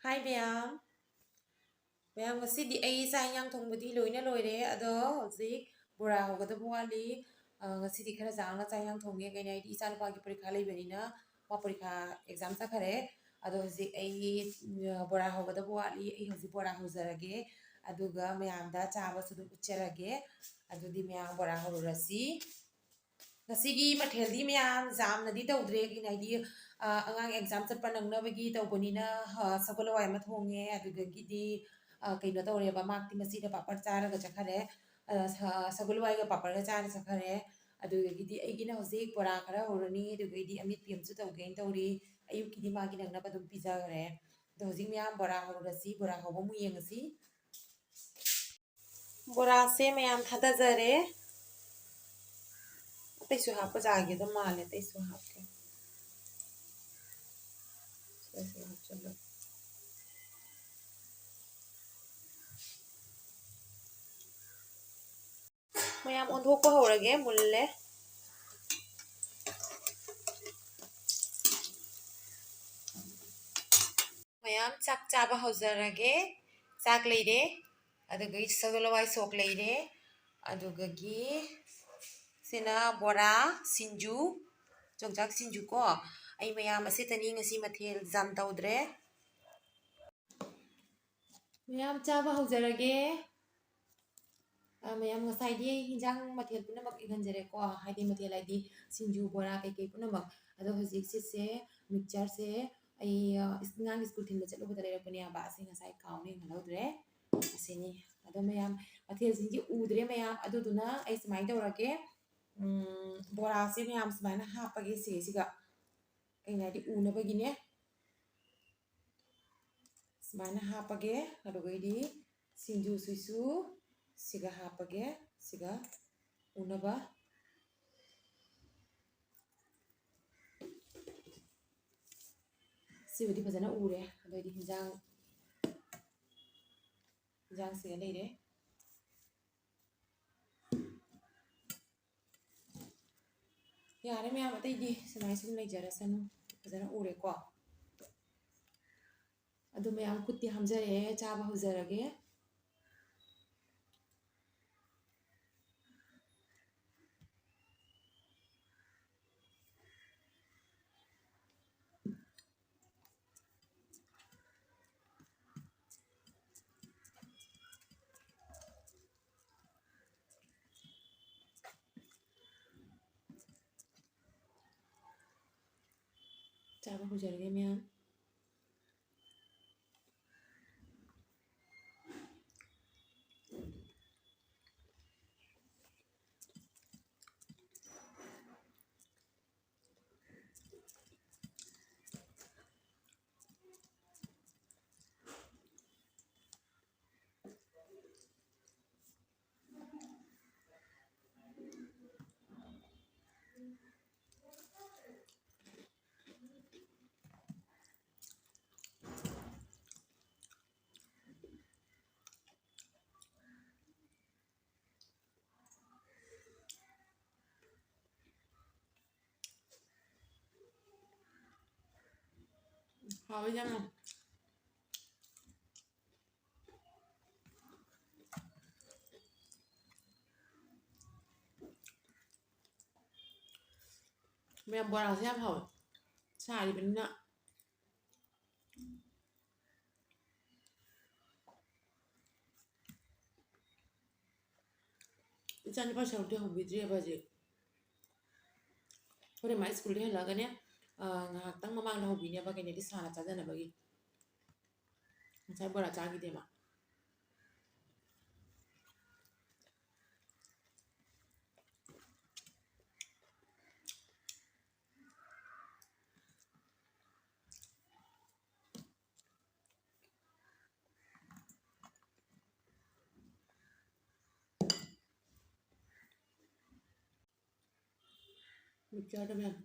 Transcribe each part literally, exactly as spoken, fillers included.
ꯍꯥꯏ ꯃꯌꯥꯝ꯫ ꯃꯌꯥꯝ, ꯉꯁꯤꯗꯤ ꯑꯩ ꯆꯥꯛ ꯏꯟꯁꯥꯡ ꯊꯣꯡꯕꯗꯤ ꯂꯣꯏꯅ ꯂꯣꯏꯔꯦ, ꯑꯗꯣ ꯍꯧꯖꯤꯛ ꯕꯣꯔꯥ ꯍꯧꯒꯗꯕ ꯋꯥꯠꯂꯤ꯫ ꯑ, ꯉꯁꯤꯗꯤ ꯈꯔ ꯆꯥꯎꯅ ꯆꯥꯛ ꯏꯟꯁꯥꯡ ꯊꯣꯡꯉꯦ꯫ ꯀꯩꯅꯣ ꯍꯥꯏꯗꯤ, ꯏꯆꯥꯅꯨꯄꯥꯒꯤ ꯄꯔꯤꯈꯥ ꯂꯩꯕꯅꯤꯅ ꯃꯥ ꯄꯔꯤꯈꯥ exam ꯆꯠꯈꯔꯦ꯫ ꯑꯗꯣ ꯍꯧꯖꯤꯛ ꯑꯩ, ꯑ, ꯕꯣꯔꯥ ꯍꯧꯒꯗꯕ ꯋꯥꯠꯂꯤ꯫ ꯑꯩ ꯍꯧꯖꯤꯛ ꯕꯣꯔꯥ ꯍꯧꯖꯔꯒꯦ, ꯑꯗꯨꯒ ꯃꯌꯥꯝꯗ ꯆꯥꯕꯁꯨ ꯑꯗꯨꯝ ꯎꯠꯆꯔꯒꯦ꯫ ꯑꯗꯨꯗꯤ ꯃꯌꯥꯝ, ꯕꯣꯔꯥ ꯍꯧꯔꯨꯔꯁꯤ꯫ ꯉꯁꯤꯒꯤ ꯃꯊꯦꯜꯗꯤ ꯃꯌꯥꯝ ꯌꯥꯝꯅꯗꯤ ꯇꯧꯗ꯭ꯔꯦ, ꯀꯩꯅꯣ ꯍꯥꯏꯗꯤ, ꯑ, ꯑꯉꯥꯡ exam ꯆꯠꯄ ꯅꯪꯅꯕꯒꯤ ꯇꯧꯕꯅꯤꯅ, ꯑ, ꯁꯒꯣꯜ ꯍꯋꯥꯏ ꯑꯃ ꯊꯣꯡꯉꯦ, ꯑꯗꯨꯗꯒꯤꯗꯤ, ꯑ, ꯀꯩꯅꯣ ꯇꯧꯔꯦꯕ, ꯃꯥꯛꯇꯤ ꯃꯁꯤꯗ ꯄꯥꯄꯔ ꯆꯥꯔꯒ ꯆꯠꯈꯔꯦ꯫ ꯑ, ꯁ-, ꯁꯒꯣꯜ ꯍꯋꯥꯏꯒ ꯄꯥꯄꯔꯒ ꯆꯥꯔ ꯆꯠꯈꯔꯦ꯫ ꯑꯗꯨꯗꯒꯤꯗꯤ ꯑꯩꯒꯤꯅ ꯍꯧꯖꯤꯛ ꯕꯣꯔꯥ ꯈꯔ ꯍꯧꯔꯅꯤ, ꯑꯗꯨꯗꯒꯤꯗꯤ ꯑꯃꯦꯠꯄꯤ ꯑꯃꯁꯨ ꯇꯧꯒꯦꯅ ꯇꯧꯔꯤ꯫ ꯑꯌꯨꯛꯀꯤꯗꯤ ꯃꯥꯒꯤ ꯅꯪꯅꯕ ꯑꯗꯨꯝ ꯄꯤꯖꯈ꯭ꯔꯦ꯫ ꯑꯗꯣ ꯍꯧꯖꯤꯛ ꯃꯌꯥꯝ ꯕꯣꯔꯥ ꯍꯧꯔꯁꯤ, ꯕꯣꯔꯥ ꯍꯧꯕ ꯑꯃꯨꯛ ꯌꯦꯡꯉꯁꯤ꯫ ꯕꯣꯔꯥꯁꯦ ꯃꯌꯥꯝ ꯊꯥꯗꯖꯔꯦ꯫ ꯑꯇꯩꯁꯨ ꯍꯥꯞꯄ ꯌꯥꯒꯦꯗ ꯃꯥꯜꯂꯦ, ꯑꯇꯩꯁꯨ ꯍꯥꯞꯀꯦ꯫ ꯁꯤꯗꯁꯨ ꯍꯥꯞꯆꯜꯂꯒꯦ꯫ ꯃꯌꯥꯝ ꯑꯣꯟꯊꯣꯛꯄ ꯍꯧꯔꯒꯦ, ꯃꯨꯜꯂꯦ꯫ ꯃꯌꯥꯝ ꯆꯥꯛ ꯆꯥꯕ ꯍꯧꯖꯔꯒꯦ꯫ ꯆꯥꯛ ꯂꯩꯔꯦ, ꯑꯗꯨꯒ ꯁꯒꯣꯜ ꯍꯋꯥꯏ ꯁꯣꯛ ꯂꯩꯔꯦ, ꯑꯗꯨꯗꯒꯤ ꯁꯤꯅ ꯕꯣꯔꯥ, ꯁꯤꯡꯖꯨ, ꯌꯣꯡꯆꯥꯛ ꯁꯤꯡꯖꯨ ꯀꯣ꯫ ꯑꯩ ꯃꯌꯥꯝ ꯑꯁꯤꯇꯅꯤ, ꯉꯁꯤ ꯃꯊꯦꯜ ꯌꯥꯝ ꯇꯧꯗ꯭ꯔꯦ꯫ ꯃꯌꯥꯝ ꯆꯥꯕ ꯍꯧꯖꯔꯒꯦ꯫ ꯑ, ꯃꯌꯥꯝ, ꯉꯁꯥꯏꯗꯤ ꯑꯩ ꯍꯤꯟꯖꯥꯡ ꯃꯊꯦꯜ ꯄꯨꯝꯅꯃꯛ ꯏꯪꯍꯟꯖꯔꯦꯀꯣ, ꯍꯥꯏꯗꯤ ꯃꯊꯦꯜ ꯍꯥꯏꯗꯤ ꯁꯤꯡꯖꯨ, ꯕꯣꯔꯥ, ꯀꯩꯀꯩ ꯄꯨꯝꯅꯃꯛ꯫ ꯑꯗꯣ ꯍꯧꯖꯤꯛ ꯁꯤꯁꯦ, mixtureꯁꯦ ꯑꯩ, ꯑ, ꯑꯉꯥꯡꯒꯤ school ꯊꯤꯟꯕ ꯆꯠꯂꯨꯕꯗ ꯂꯩꯔꯛꯄꯅꯦꯕ꯫ ꯑꯁꯤ ꯉꯁꯥꯏ ꯀꯥꯎꯅ ꯌꯦꯡꯍꯜꯍꯧꯗ꯭ꯔꯦ꯫ ꯑꯁꯤꯅꯤ꯫ ꯑꯗꯣ ꯃꯌꯥꯝ, ꯃꯊꯦꯜꯁꯤꯡꯁꯦ ꯎꯗ꯭ꯔꯦ ꯃꯌꯥꯝ, ꯑꯗꯨꯗꯨꯅ ꯑꯩ ꯁꯨꯃꯥꯏꯅ ꯇꯧꯔꯒꯦ꯫ ꯎꯝ, ꯕꯣꯔꯥꯁꯦ ꯃꯌꯥꯝ ꯁꯨꯃꯥꯏꯅ ꯍꯥꯞꯄꯒꯦ ꯁꯤꯁꯤꯒ꯫ ꯑꯩꯅ ꯍꯥꯏꯗꯤ ꯎꯅꯕꯒꯤꯅꯦ꯫ ꯁꯨꯃꯥꯏꯅ ꯍꯥꯞꯄꯒꯦ꯫ ꯑꯗꯨꯒꯩꯗꯤ ꯁꯤꯡꯖꯨꯁꯤꯁꯨ ꯁꯤꯒ ꯍꯥꯞꯄꯒꯦ, ꯁꯤꯒ ꯎꯅꯕ꯫ ꯁꯤꯕꯨꯗꯤ ꯐꯖꯅ ꯎꯔꯦ꯫ ꯑꯗꯩꯗꯤ ꯍꯤꯟꯖꯥꯡ, ꯍꯤꯟꯖꯥꯡꯁꯤꯒ ꯂꯩꯔꯦ꯫ ꯌꯥꯔꯦ ꯃꯌꯥꯝ, ꯑꯇꯩꯗꯤ ꯁꯨꯃꯥꯏꯅ ꯁꯨꯝ ꯂꯩꯖꯔꯁꯅꯨ꯫ ꯐꯖꯅ ꯎꯔꯦꯀꯣ꯫ ꯑꯗꯨ ꯃꯌꯥꯝ, ꯈꯨꯠꯇꯤ ꯍꯥꯝꯖꯔꯦ, ꯆꯥꯕ ꯍꯧꯖꯔꯒꯦ꯫ ꯆꯥꯕ ꯍꯧꯖꯔꯒꯦ ꯃꯌꯥꯝ꯫ ꯍꯥꯎꯋꯤ ꯌꯥꯝꯅ꯫ ꯃꯌꯥꯝ, ꯕꯣꯔꯥꯁꯦ ꯌꯥꯝ ꯍꯥꯎꯋꯦ, ꯁꯥꯔꯤꯕꯅꯤꯅ꯫ ꯏꯆꯥꯅꯨꯄꯥ ꯁꯔꯨꯛꯇꯤ ꯍꯧꯕꯤꯗ꯭ꯔꯤꯑꯕ ꯍꯧꯖꯤꯛ꯫ ꯍꯣꯔꯦꯟ ꯃꯥ ꯁ꯭ꯀꯨꯜꯗ ꯍꯜꯂꯛꯑꯒꯅꯦ, ꯑ, ꯉꯥꯏꯍꯥꯛꯇꯪ ꯃꯃꯥꯡꯗ ꯍꯧꯕꯤꯅꯦꯕ ꯀꯩꯅꯣꯗꯤ ꯁꯥꯅ ꯆꯥꯖꯅꯕꯒꯤ꯫ ꯉꯁꯥꯏ ꯕꯣꯔꯥ ꯆꯥꯈꯤꯗꯦ ꯃꯥ꯫ ꯃꯤꯛꯆꯔꯗ ꯃꯌꯥꯝ꯫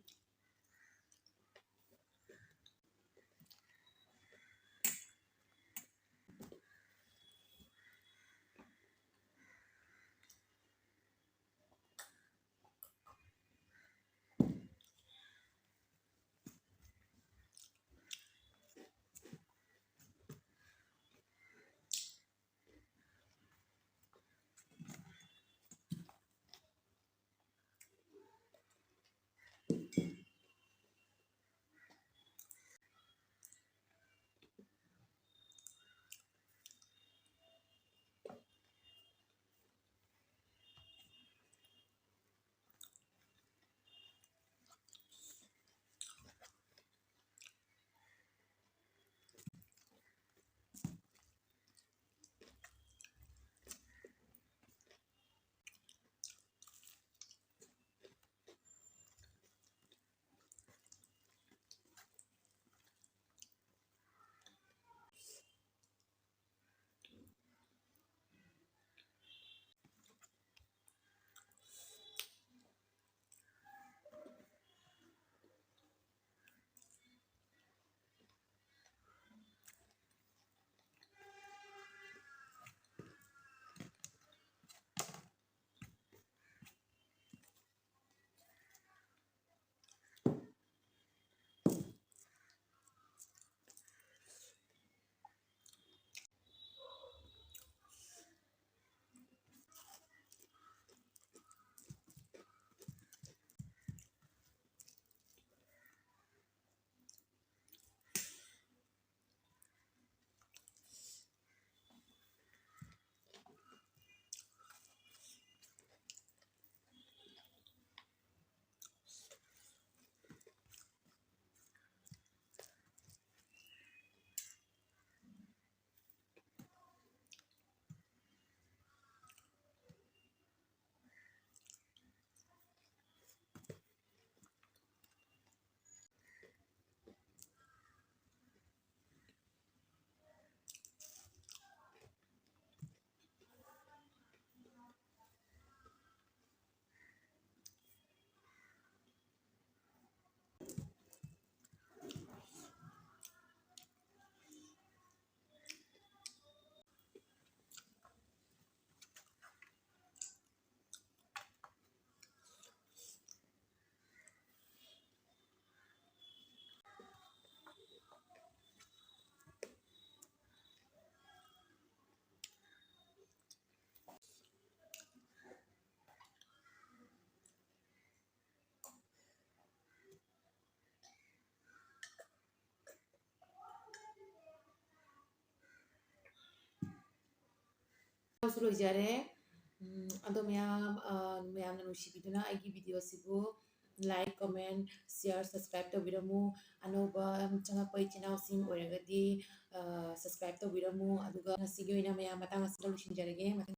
ꯁꯨ ꯂꯣꯏꯖꯔꯦ꯫ ꯎꯝ, ꯑꯗꯣ ꯃꯌꯥꯝ, ꯑ, ꯃꯌꯥꯝꯅ ꯅꯨꯡꯁꯤꯕꯤꯗꯨꯅ ꯑꯩꯒꯤ video ꯁꯤꯕꯨ like, comment, share, subscribe ꯇꯧꯕꯤꯔꯝꯃꯨ꯫ ꯑꯅꯧꯕ ꯆꯪꯉꯛꯄ ꯏꯆꯤꯟ ꯏꯅꯥꯎꯁꯤꯡ ꯑꯣꯏꯔꯒꯗꯤ, ꯑ, subscribe ꯇꯧꯕꯤꯔꯝꯃꯨ꯫ ꯑꯗꯨꯒ ꯉꯁꯤꯒꯤ ꯑꯣꯏꯅ ꯃꯌꯥꯝ ꯃꯇꯥꯡ ꯑꯁꯤꯗ ꯂꯣꯏꯁꯤꯟꯖꯔꯒꯦ꯫ ꯃꯊꯪ